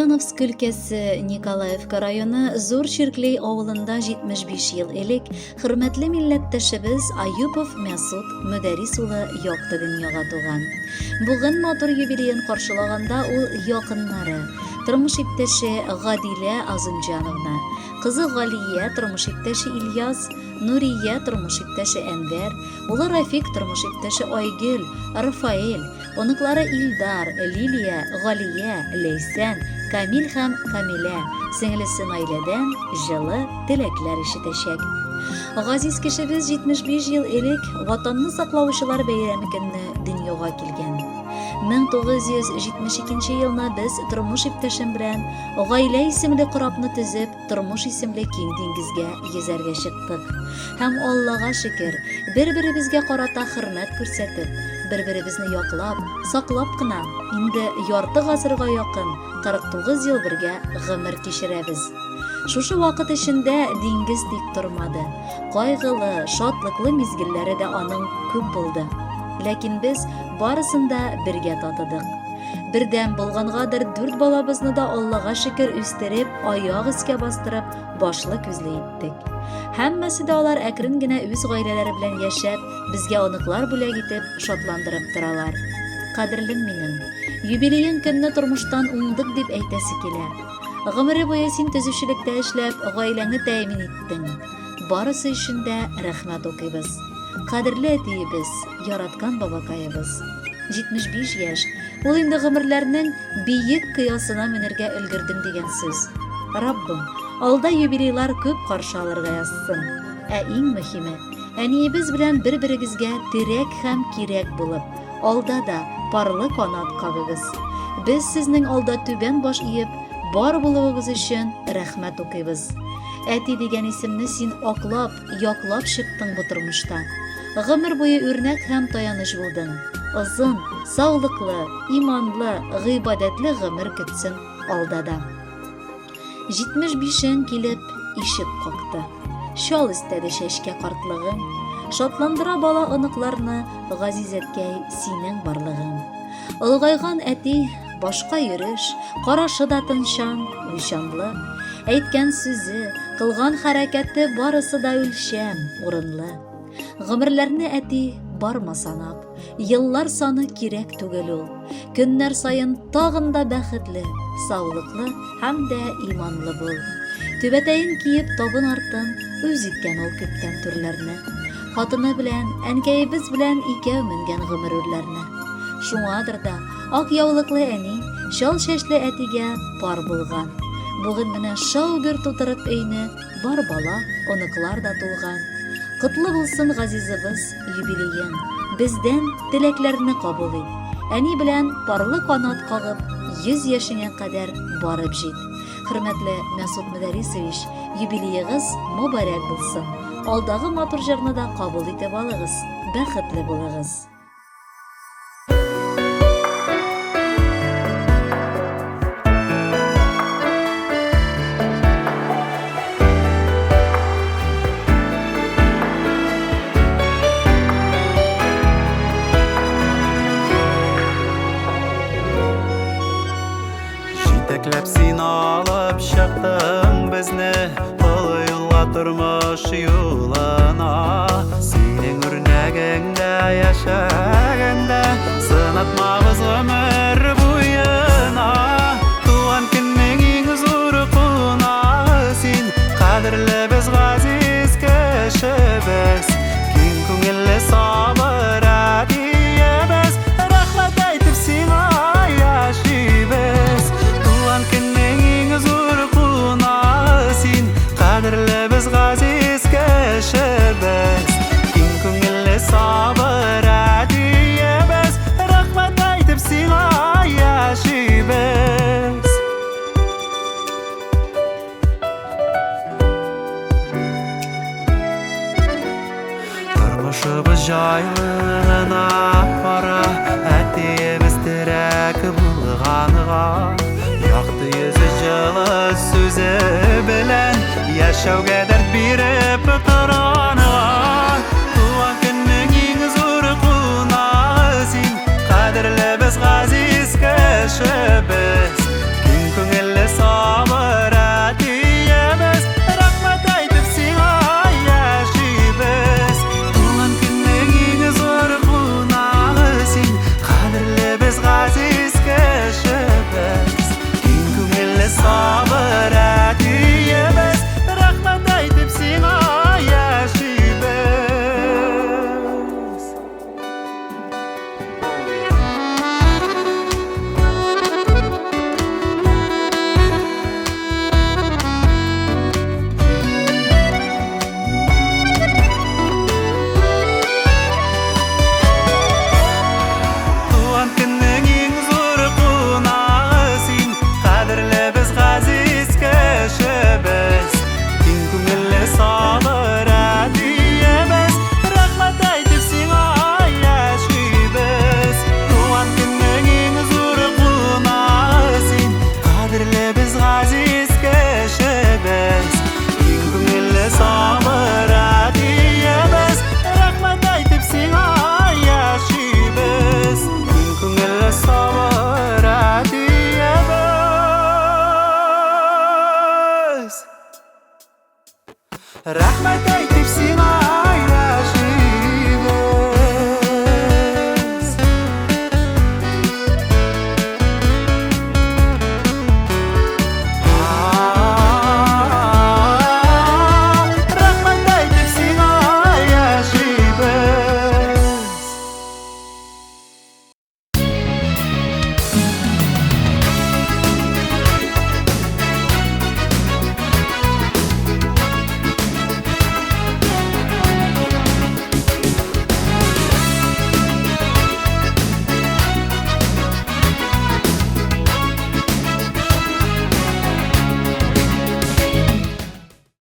Ульяновск өлкәсе Николаевка районы Зур Чирклей авылында 75 ел элек хөрмәтле милләттәшебез Аюпов Мәсут Мөдәрис улы якты дөньяга туган. Бүген матур юбилеен каршылаганда ул якыннары, тормыш иптәше Гадилә Азымҗановна, кызы Галия, тормыш иптәше Ильяс, Нурия, тормыш иптәше Әнвәр, улы Рафик, тормыш иптәше Айгөл, Рафаэль, Оныклары Илдар, Лилия, Галия, Ләйсән, Камил һәм Камилә, сеңелесе Наиләдән җылы теләкләр ишетәчәк. Газиз кешебез 75 ел элек Ватанны саклаучылар бәйрәме көнне дөньяга килгән. 1972 елны без тормыш иптәшем белән Гаилә исемле корабны төзеп, тормыш исемле киң диңгезгә йөзәргә чыктык. Һәм Аллага шөкер, бер-беребезгә карата хөрмәт күрсәтеп, бер-беребезне яклап, саклап кына, инде ярты гасырга якын, 49 ел бергә гомер кичерәбез. Шушы вакыт эчендә диңгез тик тормады. Кайгылы, шатлыклы мизгелләре дә аның күп булды. Ләкин без барысын да бергә татыдык. Бердәм булгангадыр дүрт балабызны да Аллага шөкер үстереп, аяк өскә бастырып, башлы күзле иттек. Һәммәсе дә алар әкрен генә үз гаиләләре белән яшәп, безгә оныклар бүләк итеп, шатландырып торалар. Кадерлем минем, юбилеең көнне тормыштан уңдык дип әйтәсе килә. Гомере буе син төзүчелектә эшләп, гаиләңне тәэмин иттең. Барысы өчен дә рәхмәт укыйбыз. Кадерле әтиебез, яраткан бабакаебыз. 75 яшь, ул инде гомерләрнең биек кыясына менергә өлгердең дигән сүз. Раббым, алда юбилейлар күп каршы алырга язсын. Ә иң мөһиме, әниебез белән бер-берегезгә терәк һәм кирәк булып, алда да парлы канат кагыгыз. Без сезнең алда түбән баш иеп, бар булуыгыз өчен рәхмәт укыйбыз. Әти дигән исемне син аклап, яклап чыктың бу тормышта. Гомер буе үрнәк һәм таяныч булдың. Озын, саулыклы, иманлы, гыйбадәтле гомер көтсен алда да. 75-ең килеп, ишек какты. Чал өстәде чәчкә картлыгың. Шатландыра бала оныкларны, газиз әткәй, синең барлыгың. Олыгайган әти, башка йөреш, карашы да тынчан, уйчанлы. Әйткән сүзе, кылган хәрәкәте барысы да үлчәм, урынлы. Гомерләрне әти барма санап, еллар саны кирәк түгел ул. Көннәр саен тагын да бәхетле, саулыклы һәм дә иманлы бул. Түбәтәен киеп табын артын үз иткән ул күптән түрләрне. Хатыны белән, әнкәебез белән икәү менгән гомер үрләрне. Шуңадыр да ак яулыклы әни чал чәчле әтигә пар булган. Бүген менә шау-гөр тутырып өйне бар бала, оныклар да тулган. Котлы булсын, газизыбыз, юбилеең. Бездән теләкләрне кабул ит. Әни белән парлы канат кагып, 100 яшеңә кадәр барып җит. Хөрмәтле Мәсут Мөдәрисович, юбилеегыз мөбарәк булсын. Алдагы матур җырны да кабул итеп алыгыз. Бәхетле булыгыз. Җитәкләп син алып чыктың безне Олы юлга тормыш юлына. Синең үрнәгеңдә яшәгәндә Сынатмабыз гомер буена. Туган көннең иң зур кунагы син, Кадерлебез, газиз кешебез. Киң күңелле сабыр әтиебез, Рәхмәт әйтеп сиңа яшибез. Туган көннең иң зур кунагы син, Кадерлебез, газиз кешебез. Киң күңелле сабыр әтиебез, Рәхмәт әйтеп сиңа яшибез. Тормышыбыз җайлы гына бара, Әтиебез терәк булганга. Якты йөзе, җылы сүзе белән Яшәүгә дәрт биреп тора.